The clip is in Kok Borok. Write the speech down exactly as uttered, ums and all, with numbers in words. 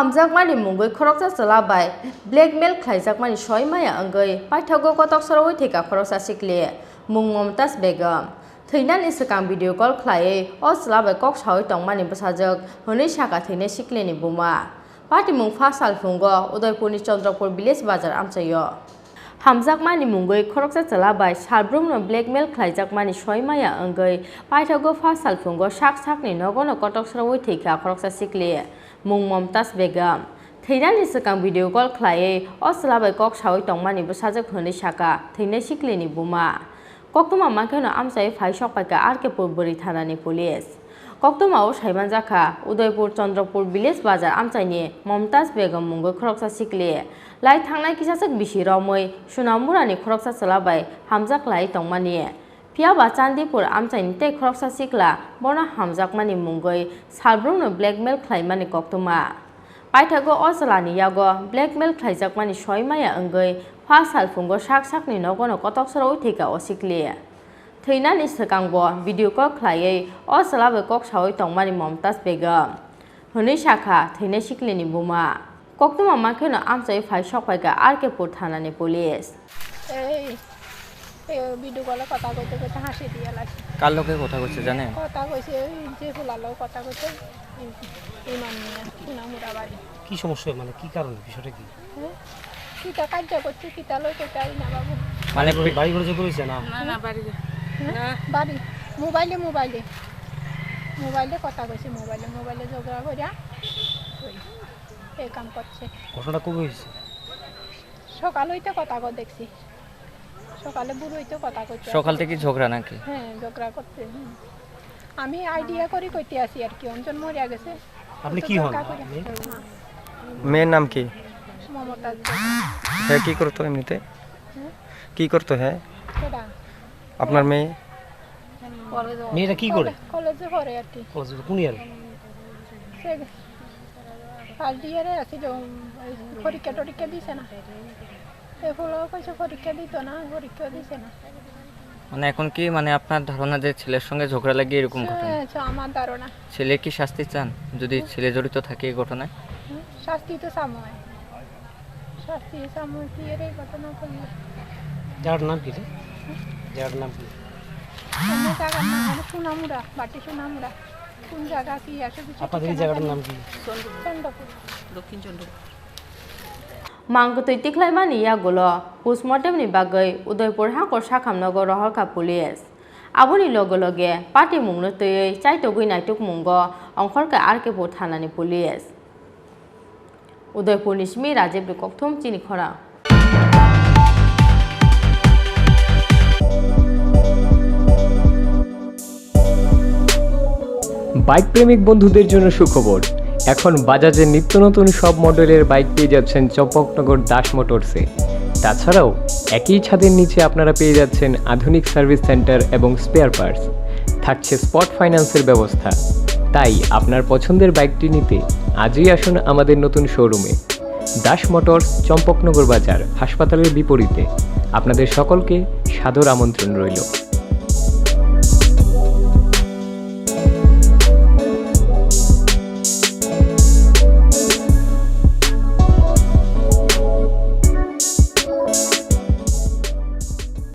Hamjakmani mungwi khoroksa chwla bai blackmail khlaijakmani soi maya wngwi paithago kotok sorowi thwikha khoroksa sikli, mung Momtaz Begum. Thwinani swkang video call khlaiwi o chwla bai kok sawi tongmani bwsajwk hwnwi sakha thwinai siklini buma. Patimung pha salphungo Udaipurni Chandrapur village bazar amchaio. Hamjakmani mungwi khoroksa chwla bai salbrumno blackmail khlaijakmani soi maya wngwi paithago pha salphungo sak sakni nogono kotok sorowi thwikha khoroksa sikli, mung Momtaz Begum. Thwinani swkang video call khlaiwi o chwla bai kok sawi tongmani bwsajwk hwnwi sakha thwinai siklini buma. Koktwma mankheno amchai phai sokpaikha R K Pur bwrwi thanani police. Koktwmao saimanjakha, Udaipur Chandrapur village bazar amchaini Momtaz Begum mungwi khoroksa sikli lai thangnai kisachwk bisi romwi Sunamurani khoroksa chwla bai hamjak lai tongmani. Phiyaba Chandipur amchaini tei khoroksa sikla bono hamjakmani mungwi salbrumno blackmail khlaimani koktwma. Paithago o chwlani yago blackmail khlaijakmani soi maya wngwi pha salphungo sak sakni nogono kotok sorowi thwikha o sikli. Thwinani swkangbo video call khlaiwi o chwla bai kok sawi tongmani Momtaz Begum hwnwi sakha thwinai siklini buma. Koktwma mankheno amchai phai sokpaikha R K Pur thanani police. এই, এই ভিডিও কলে কথা কইতে কইতে হাসি দিয়ে লাগছে। কার লগে কথা কইছে জানেন? কথা কইছে ওই যে ফুলার লগে কথা কইছে, এই, এই মাননীয় সুনামুরা বাড়ি। কি সমস্যা, মানে কি কারণে, বিষয়টা কি? হ্যাঁ? কিতা কার্য করছে, কিতা লই কইতে পারি না বাবু। মানে বাড়ি ঘরে যে করেছে না? না, না, বাড়ি ঘরে। হ্যাঁ? না। বাড়ি, মোবাইলে, মোবাইলে। মোবাইলে কথা কইছে, মোবাইলে, মোবাইলে ঝগড়া করিয়া ওই, এই কাম করছে। ঘটনাটা কবে হয়েছে? সকাল হইতে কথা কো দেখছি। সকালে বুড়ো হইতে কথা কইতে সকাল আছে। থেকে ঝগড়া নাকি? হ্যাঁ, ঝগড়া করতে, হুম। আমি আইডিয়া করি কইতে আছি আর কি, অঞ্জন মরিয়া গেছে। আপনি তো কি হন? ঝগড়া করি। আপনি? হ্যাঁ। মেয়ের নাম কি? মমতাজ। হ্যাঁ, কি করতো এমনিতে? হ্যাঁ? কি করতো হ্যাঁ? কেডা? আপনার মেয়ে? কলেজে মেয়েটা কি করে? কলে-, কলেজে পড়ে আর কি। কলেজে কোন ইয়ারে? সে ফার্স্ট ইয়ারে আছিল, উম, এই পরীক্ষা টরীক্ষা দিছে না। এ ফুলো কইছে পরীক্ষা দিত না, পরীক্ষা দিছে না। মানে এখন কি, মানে আপনার ধারণা যে ছেলের সঙ্গে ঝগড়া লাগিয়ে এরকম ঘটনা? হ্যাঁ, আচ্ছা, আমার ধারণা। ছেলে কি শাস্তি চান যদি হুম। ছেলে জড়িত থাকে এই ঘটনায়? হুম, শাস্তি তো চাময়। শাস্তি চাময় কি এর এই ঘটনা করলে? জায়গাটার নাম কি রে? জায়গাটার নাম কি? আমার জায়গার নাম হলো সোনামুড়া, বাটি সোনামুড়া। কোন জায়গা কি আছে কিছু আপনাদের এই ঠিকানা জায়গাটার জানি নাম না। কি? চন্দ্রপুর। চন্দ্রপুর। দক্ষিণ Chandrapur. Mang kwtwi tikhlaimani yagulo postmortemni bagwi Udaipur Hangkor Sakhamnogo rohorkha police. Aboni loge loge patimungno twiwi chaitogwi naitukmungo ongkhorkha R K Pur thanani police. Udaipurni simi Rajibni kokthum chini khorang. Bike প্রেমিক বন্ধুদের জন্য সুখবর। এখন বাজাজের নিত্য নতুন সব মডেলের বাইক পেয়ে যাচ্ছেন চম্পকনগর দাস মোটরসে। তাছাড়াও একই ছাদের নিচে আপনারা পেয়ে যাচ্ছেন আধুনিক সার্ভিস সেন্টার এবং স্পেয়ার পার্টস। থাকছে স্পট ফাইন্যান্সের ব্যবস্থা। তাই আপনার পছন্দের বাইকটি নিতে আজই আসুন আমাদের নতুন শোরুমে। দাস মোটরস, চম্পকনগর বাজার, হাসপাতালের বিপরীতে। আপনাদের সকলকে সাদর আমন্ত্রণ রইল।